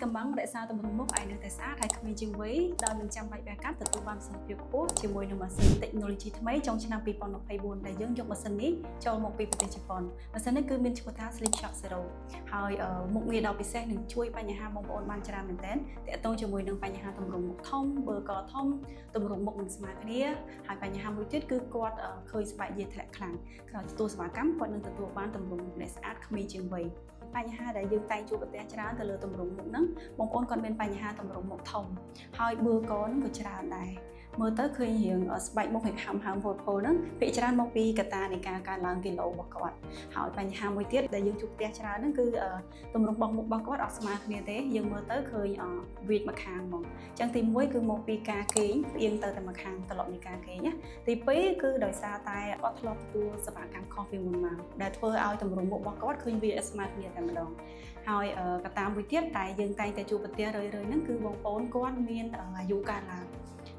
កំបាំងរក្សាទម្រង់មុខឲ្យនៅតែស្អាតហើយក្មេងជាងវ័យដោយមិនចាំបាច់វះកាត់ទទួលបានប្រសិទ្ធភាពខ្ពស់ជាមួយនឹងម៉ាស៊ីន Technology ថ្មីចុងឆ្នាំ2024ដែលយើងយកម៉ាស៊ីននេះចូលមកពីប្រទេសជប៉ុនម៉ាស៊ីននេះគឺមានឈ្មោះថា Slim Shot Zero ហើយមុខងារដ៏ពិសេសនឹងជួយបញ្ហាបងប្អូនបានច្រើនមែនទែនទាក់ទងជាមួយនឹងបញ្ហាទម្រង់មុខធំបឺកធំទម្រង់មុខមិនស្មើគ្នាហើយបញ្ហាមួយទៀតគឺគាត់ឃើញស្បែកយាធ្លាក់ខ្លាំងក្រោយទទួលសេវាកម្មគាត់នឹងទទួលបានទម្រង់មុខដែលស្អាតក្មេងជាងវ័យបញ្ហាដែលយើងតែងជួបប្រទះច្រើនទៅលើទម្រង់មុខហ្នឹងបងប្អូនគាត់មានបញ្ហាទម្រង់មុខធំហើយបឺកហ្នឹងក៏ច្រើនដែរមើលទៅឃើញរៀងស្បែកមុខរៀងហាំហាំផូលផូលហ្នឹងភាគច្រើនមកពីកត្តានៃការកើនឡើងគីឡូរបស់គាត់ហើយបញ្ហាមួយទៀតដែលយើងជួបប្រទះច្រើនហ្នឹងគឺទម្រង់របស់មុខរបស់គាត់អត់ស្មើគ្នាទេយើងមើលទៅឃើញវាចម្ខាងហ្មងអញ្ចឹងទី1គឺមកពីការគេងផ្អៀងទៅតែម្ខាងត្រឡប់នៃការគេងណាទី2គឺដោយសារតែគាត់ធ្លាប់ទទួលសេវាកម្មខុសពីមុនមកដែលធ្វើឲ្យទម្រង់មុខរបស់គាត់ឃើញវាអត់ស្មើគ្នាតែម្ដងហើយកត្តាមួយទៀតតែយើងតែងតែជួបប្រទះរឿយៗហ្នឹងគឺបងប្អូនគាត់មានអាយុកើនឡើង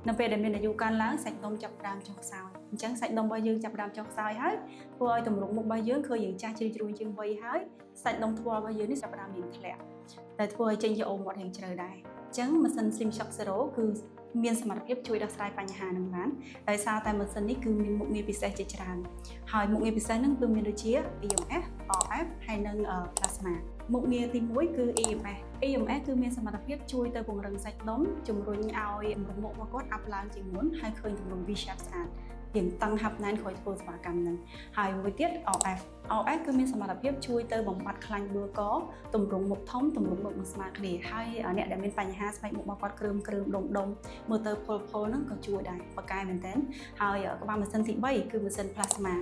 នៅពេលដែលមានអាយុកើនឡើងសាច់ដុំចាប់ផ្ដើមចុះខ្សោយអញ្ចឹងសាច់ដុំរបស់យើងចាប់ផ្ដើមចុះខ្សោយហើយធ្វើឲ្យទម្រង់មុខរបស់យើងឃើញយើងចាស់ជ្រីជ្រួញជាងវ័យហើយសាច់ដុំថ្ពាល់របស់យើងនេះចាប់ផ្ដើមមានធ្លាក់តែធ្វើឲ្យចេញជាអូមាត់រៀងជ្រៅដែរអញ្ចឹងម៉ាស៊ីន Slim Shock Zero គឺមានសមត្ថភាពជួយដោះស្រាយបញ្ហានឹងបានដោយសារតែម៉ាស៊ីននេះគឺមានមុខងារពិសេសជាច្រើនហើយមុខងារពិសេសហ្នឹងគឺមានដូចជា EMS, RF ហើយនិង Plasma មុខងារទី1គឺ EMS។ EMS គឺមានសមត្ថភាពជួយទៅពង្រឹងសាច់ដុំជំរុញឲ្យទម្រង់មុខរបស់គាត់up ឡើងជាងមុនហើយឃើញទម្រង់ V shape ស្អាតរៀងតឹងហាប់ណែនក្រោយធ្វើសេវាកម្មហ្នឹងហើយមួយទៀត RF។ RF គឺមានសមត្ថភាពជួយទៅបំបត្តិខ្លាញ់បឿកទម្រង់មុខធំទម្រង់មុខមិនស្មើគ្នាហើយអ្នកដែលមានបញ្ហាស្បែកមុខរបស់គាត់គ្រើមគ្រើមដុំដុំមើលទៅផុលផុលហ្នឹងក៏ជួយដែរប៉កែមែនតើហើយក្បាលម៉ាស៊ីនទី3គឺម៉ាស៊ីន plasma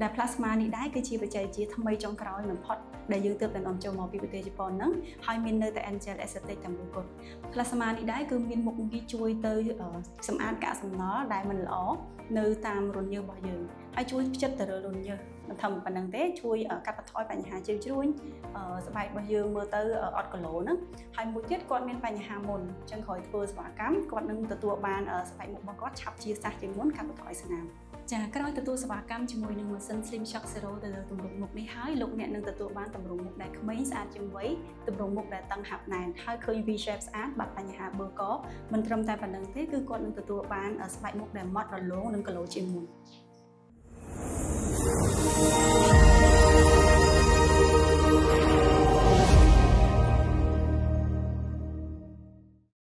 ដែល plasma នេះដែរគឺជាបច្ចេកវិទ្យាថ្មីចុងក្រោយបំផុតដែលយើងទើបតែនាំចូលមកពីប្រទេសជប៉ុនហ្នឹងហើយមាននៅតែ Angel Aesthetic តែមួយគត់ plasma នេះដែរគឺមានមុខងារជួយទៅសម្អាតកាកសំណល់ដែលមិនល្អនៅតាមរន្ធញើសរបស់យើងហើយជួយផ្ចិតទៅលើរន្ធញើសមិនធំប៉ុណ្ណឹងទេជួយកាត់បន្ថយបញ្ហាជ្រីវជ្រួញស្បែករបស់យើងមើលទៅអត់គីឡូហ្នឹងហើយមួយទៀតគាត់មានបញ្ហាមុនអញ្ចឹងក្រោយធ្វើសេវាកម្មគាត់នឹងទទួលបានស្បែកមុខរបស់គាត់ឆាប់ជាសះជាងមុនកាត់បន្ថយស្នាមចាក្រោយទទួលសេវាកម្មជាមួយនឹងម៉ាស៊ីន Slim Shock Zero ទៅលើទម្រង់មុខនេះហើយលោកអ្នកនឹងទទួលបានទម្រង់មុខដែលក្មេងស្អាតជាងវ័យទម្រង់មុខដែលតឹងហាប់ណែនហើយឃើញ V shape ស្អាតបាត់បញ្ហាបឺកមិនត្រឹមតែប៉ុណ្ណឹងទេគឺគាត់នឹងទទួលបានស្បែកមុខដែលម៉ត់រលោងនិងគីឡូជាងមុន។